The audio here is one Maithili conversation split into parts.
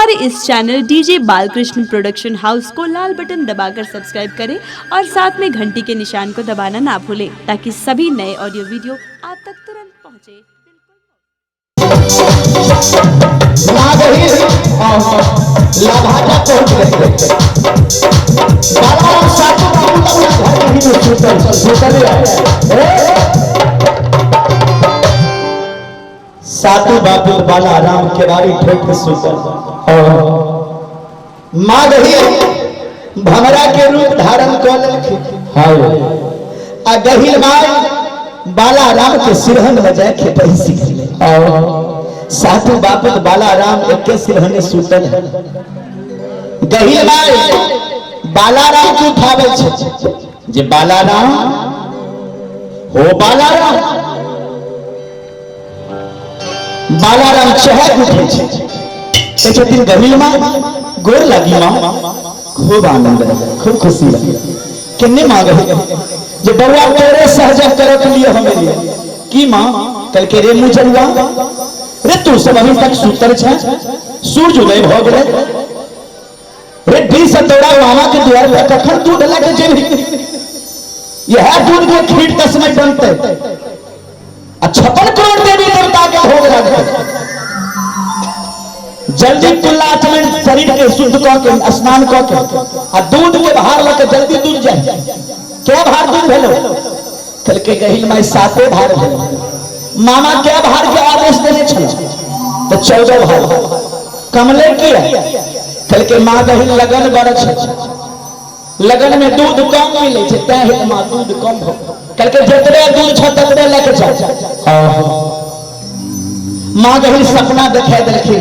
हमारे इस channel DJ Balkrishna production house को लाल बटन दबाकर सब्सक्राइब करें और साथ में घंटी के निशान को दबाना ना भूलें ताकि सभी नए ऑडियो वीडियो आप तक तुरंत पहुंचे। लाभाटा पहुंच गए। बालाराम सातु बाबू अपना घर नहीं में सुतल सुतल है। सातु बाबू बालाराम केवाड़ी ठोक के सुतल और माँ गही भमरा के रूप धारण कऽ लेलखिन। हाय आ गहिल माय बालाराम के सिरहन में जाय के पैसी गेलै। और सातु बापत बालाराम एके सिरहने सुतल है। गहिल माय बालाराम के उठाबै छै जे बालाराम हो बालाराम। बालाराम चहक उठै छै, कहै छथिन गहिल माँ गोर लगी माँ। खूब आनंद है, खूब खुशी है। केने माँ गही जे बउआ तोरे सहजन करे के लिए हम एलियै। की माँ? कहलकै रे मुजरुआ रे तू सब अभी तक सुतल छै, सूर्य उदय भऽ गेलै रे, बीस तोरा मामा के द्वार पर कखन दूध लऽ के जेबही? यह दूध के खीर तस्मय बनतै आ 56 करोड़ देवी देवता के भोग लगतै। जल्दी कुल्लाच में शरीर के शुद्ध कऽ के स्नान कऽ के आ दूध के भार लऽ के जल्दी दूध जाय। क्या भार दूध भेलो? कहलकै गहिल माय 7 भार भेलो। मामा क्या भार के आदेश देने छल? तो 14 भार। कमले किया? कहलकै माँ गहिल लगन बड़ छै, लगन में दूध कम मिले छै, तैं हेतु माँ दूध कम हो। कहलकै जतबे दूध छ ततबे लऽ के जाओ। माँ गहिल सपना देखाय देलखिन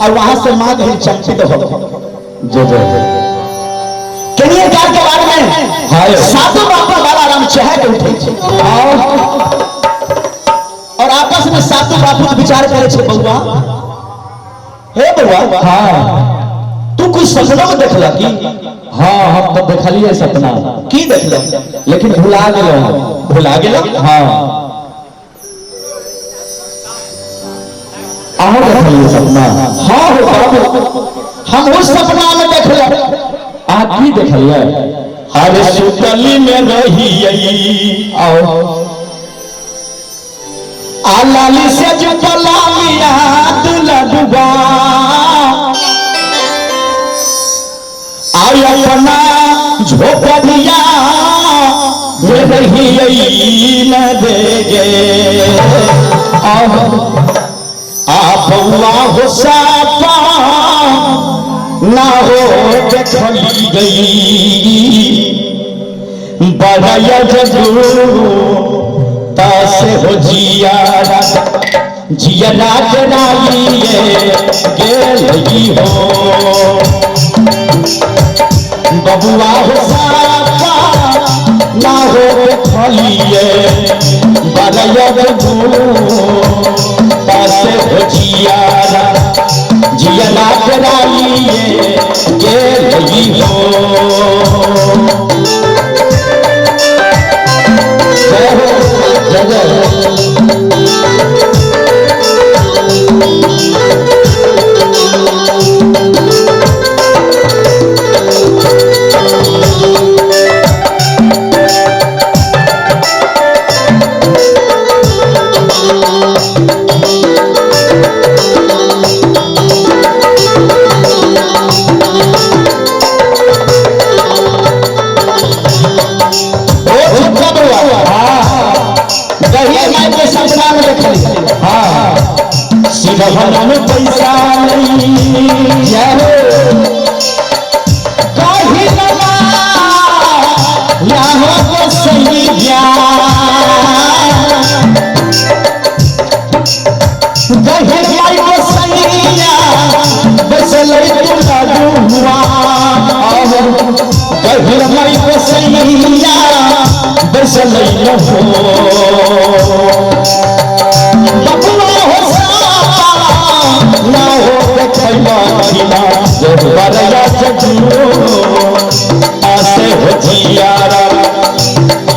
और वहां से माँ गहिल चंपित हो। जय जय कनिए काल के बाद में हाय। सातु बापा बालाराम चहक उठे छै और आपस में सातु बापू विचार करे छै, बउआ हे बउआ, हाँ तू कुछ सपना में देखला की? हाँ हम तो देखलिए सपना। की देखला? लेकिन भुला गेलो। भुला गेलो? हाँ अहूँ देखलिए सपना? हाँ हो बाबू, हम उस सपना में देखला। अहाँ की देखलिए? अरे सुतली में रही आओ आलाली से जुबला लिया दुलडुबा आई अपना झोपड़िया में रही न दे गे। आ बउआ हो सापा ना हो देखली गई बड़ाया जगू तासे हो जियारा जियरा जराइए गेलई हो। बबुआ हो सापा ना हो देखलिए बड़ाया जगू तासे हो जियारा जियरा जराइए गेलई हो। जय हो जय जय। ओ छोटका बउआ, हाँ गहिर माय के सपना में देखली। हाँ सिरहन में पैसा नहीं जय हो। कहीं ना यहाँ को सैया गहिर माय को सैया बसलै दुलडुआ। गहिर माय को सैया बसलै हो। बबुआ हो सापा ना हो देखैला खिला बरया जजू आसे हो जियारा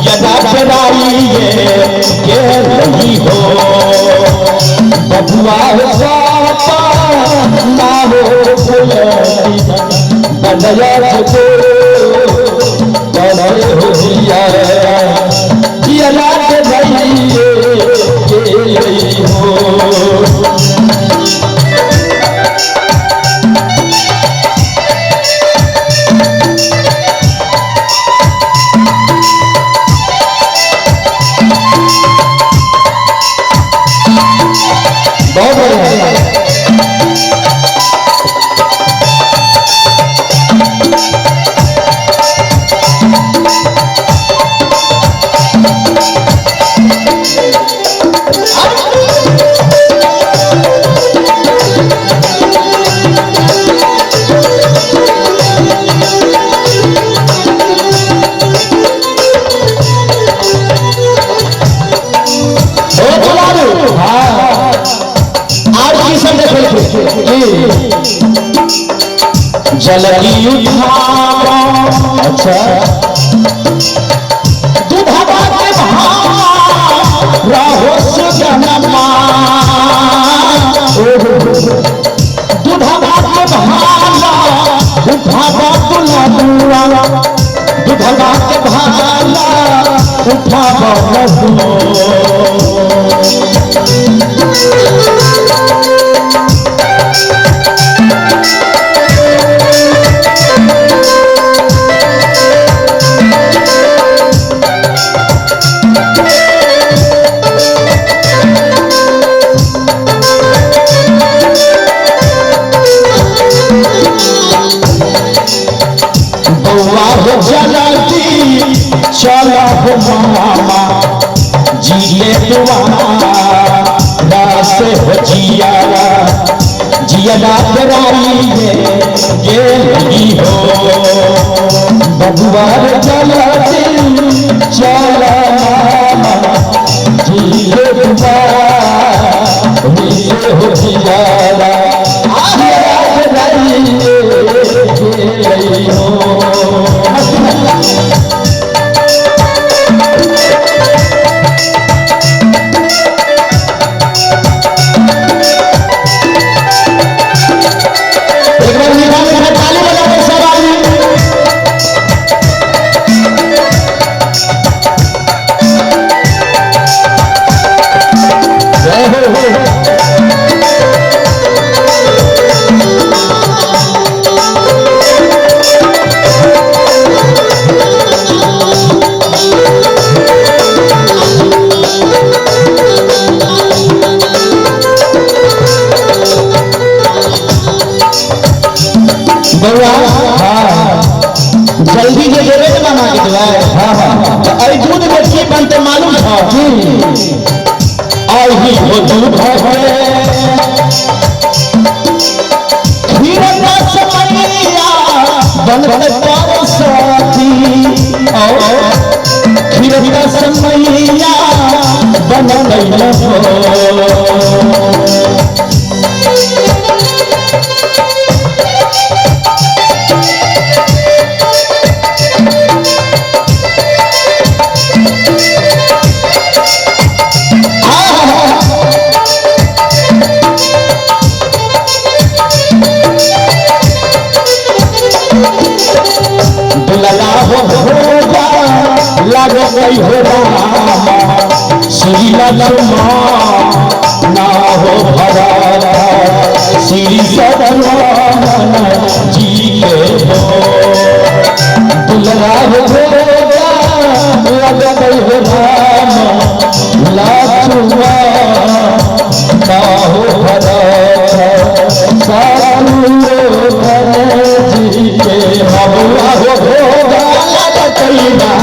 यदा जराइए के रही हो। बबुआ हो सापा ना हो जल्दी उठाओ। अच्छा दूधवा के भाव रहो सुगनमा, दूधवा के भाला उठावा दुलनुआ, दूधवा के भाला उठावा लहुआ। बउआ हो जल्दी चलो हो मामा जीले दुआरा से हो जियारा, जियारा कराइए गेली हो। बबुआ रे जल्दी चला मामा जीले दुआरे से हो जियारा, जियारा कराइए गेली हो। एक बार मीठा मीठा ताली बजा के सब आदमी। जय हो। बउआ हाँ जल्दी जे देबे के बना के देबै। हाँ हाँ तो एहि दूध के की बनते मालूम छौ? जी आही हो दूध के खीर रसमैया बनते परसती, और खीर रसमैया बनलै हो। दुलला हो होगा लागो गई हो रामा, श्री लक्ष्मण ना हो भरा, श्री सदन जी के हो। दुलरा हो होगा लागो गई हो रामा, लक्ष्मण ना हो भरा, सासुर जी के बबुआ हो होगा लागो गई रामा।